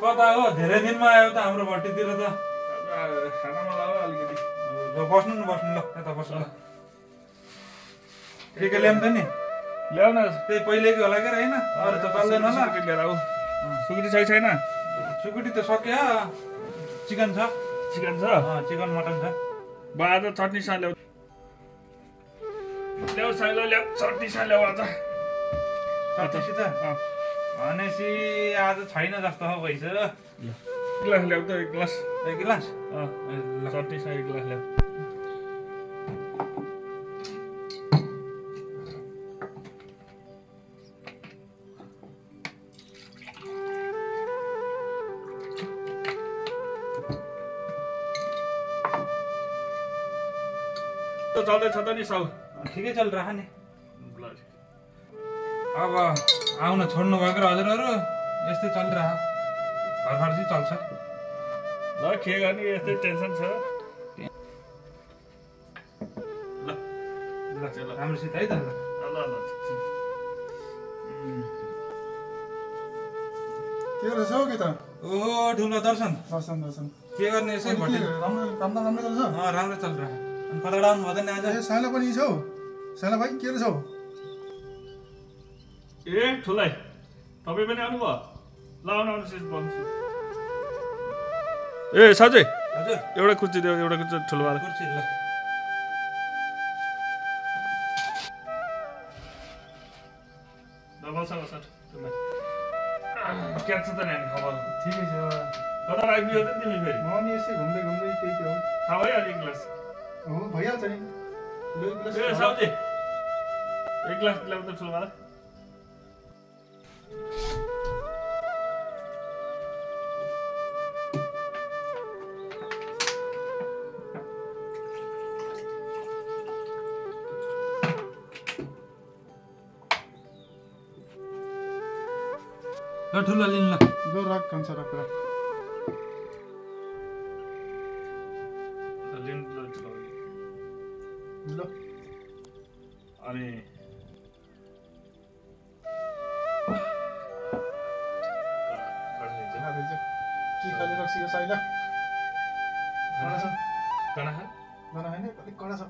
कता हो धेरै दिनमा आयो त हाम्रो भट्टीतिर त खानामा लाऊ अलिकति बस्नु ल यता बस्नु ल के ल्याउँ त नि ल्याउ न त्यही पहिलेकै होला के हैन अरु त चल्दैन होला लिएर आऊ सुकुटी छ छैन सुकुटी त सक्यो चिकन छ चिकन मटन छ आज चटनी सा ल्याउ ल्याउ साइलो ल्याउ चटनी सा ल्याउ आज चटनीसित भनेपछि आज छैन जस्तो हो भइस गिलास ल्याउ त एक गिलास चटनी सा एक गिलास ल्याउ चल्दैछ त नि साउ ठिकै चलिरह नि अब आउन छोड्नु भएको र हजुरहरू यस्तै चलिरह घर खर्च चल्छ ल के गर्ने यस्तै टेन्सन छ ल राम्रोसित है त ल के रहेछ हौ के त ओहो ठुलो दर्शन के गर्ने यसै भट्टी राम्रो चल्छ राम्रो चलिरह अनि कता डाउन भयो त नि आज साइला पनि छौ साइला भाइ के रहेछ हौ ए ठुलै तपाईँ पनि आउनुभयो ल आउनु शेष भन्छु ए साझै हजुर एउटा कुर्सी देऊ एउटा कुर्सी ठुलोवाला कुर्सी ल बस ठुलै के छ त नानी खबर ठिकै छ कता आइपुग्यो त तिमी फेरि म नि यसै घुम्दै त्यही थियो थाहा भयो अलि ग्लास हो भइहाल्छ नि ए साउजी एक ग्लास ल्याउ त ठुलोवाला ल ठुलो लिनु ल जो राख कान्छ राख ल अनि के खाले रक्सीको साइला कडा होइन अलिक कडा छ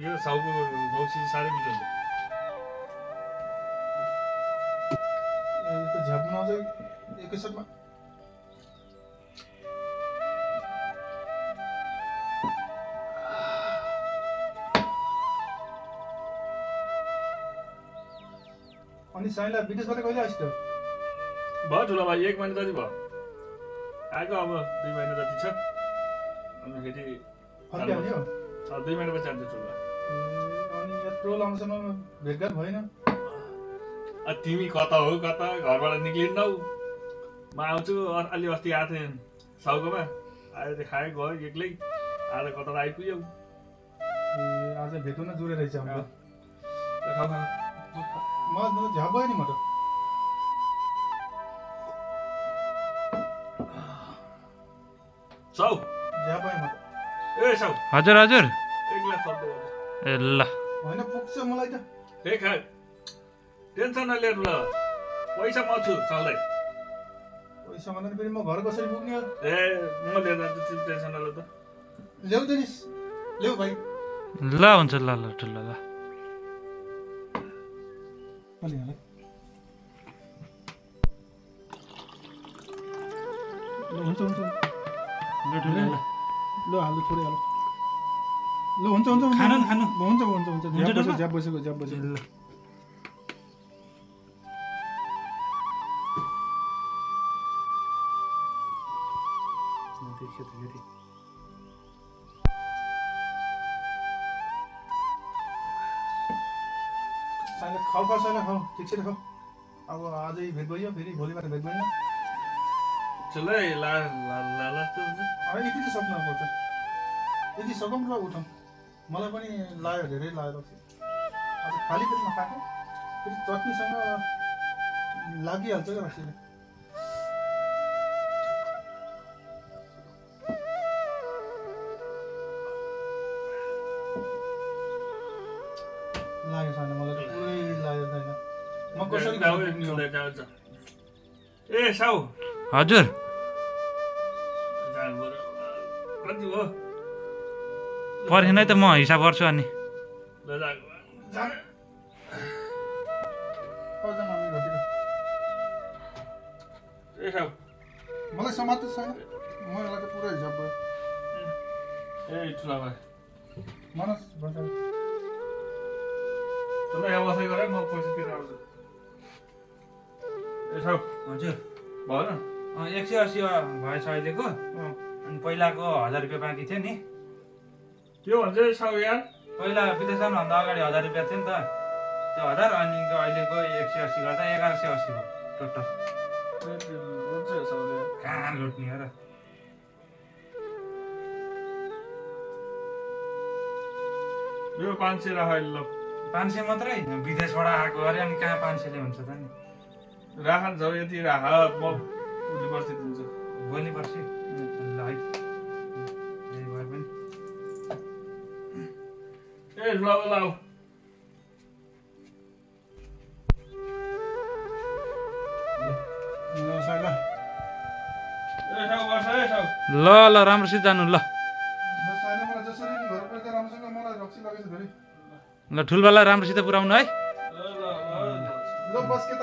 यो साउको भौसी साह्रै मिठो हुन्छ त झ्याप्नु आउँछ एकैसाथमा अनि साइला विदेशबाट कहिले आइस् त भयो ठुलो भाइ 1 महिना जति भयो आएको अब 2 महिना जति छ अनिखेरि फर्किहाल्यो 2 महिनापछि जान्छ ठुलो अनि यत्रो लामोसम्म भेटघाट भएन तिमी कता हो कता घरबाट निक्लिन्नौ म आउँछु अलि अस्ति आएको थिएँ साउकोमा आएर खाएँ गयो एक्लै आज कता आइपुग्यौ आज भेटौँ न जुरे रहेछ हाम्रो खाऊ म झ्याप भयो नि म त साउ झ्याप भयो म त ए साउ हजुर एक ग्लास सब्दै ए ल होइन पुग्छ मलाई त हे खा टेन्सन नलिएर ल पैसा म छु साउलाई पैसा भन्दा फेरि म घर कसरी पुग्ने हो ए म लिएर जान्छु तिमी टेन्सन नलिएर त ल्याउ त नि ल्याउ भाइ ल हुन्छ ल ठुलो ल हुन्छ ल हाल्नु थोरै हाल्नु ल हुन्छ खानु ज्याप बसेको ल खाऊ खाऊ ठिक छ खाऊ अब आजै भेट भयो फेरि भोलिबाट भेट भएन चलै यति चाहिँ सक्नुपर्छ यति सकौँ र उठाउँ मलाई पनि लायो धेरै लाएर आज खाली पेटमा खाएको फेरि चटनीसँग लागिहाल्छ क्या रक्सीले लाग्यो छैन मलाई त पुरै लाग्यो छैन म कसरी ए साउ हजुर जानु पर्यो कति हो पर्खिनु है त म हिसाब गर्छु अनि ल जा अब जाऊँ हामी घरतिर ए साउ मलाई समात्नु छैन मलाई त पुरा हिसाब भयो ए ठुला भाइ मनोज बजार तँलाई यहाँ बसाइ गरे म पैसा तिरेर आउँछु ए साउ हजुर भएन 180 भएछ अहिलेको अनि पहिलाको 1000 रुपियाँ बाँकी थियो नि त्यो भन्छ साउ यार पहिला विदेश जानुभन्दा अगाडि 1000 रुपियाँ थियो नि त त्यो 1000 अनि अहिलेको 180 गर्दा 1180 भयो टोटल हुन्छ साउले कहाँ लुट्ने हो र यो 500 राख अहिले ल 500 मात्रै विदेशबाट आएको अरे अनि कहाँ 500 ले हुन्छ त नि राख न जाऊ यति राख म भोलि पर्सि दिन्छु भोलि पर्सि ल है त्यही भए पनि ए ल ल साइला ए साउ बस ए साउ ल राम्रोसित जानु ल साइला मलाई जसरी नि घर पुर्याउँदा राम्रोसँग मलाई रक्सी लगेछ धेरै ल ठुलबालाई राम्रोसित पुऱ्याउनु है ल ल बस के त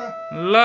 ल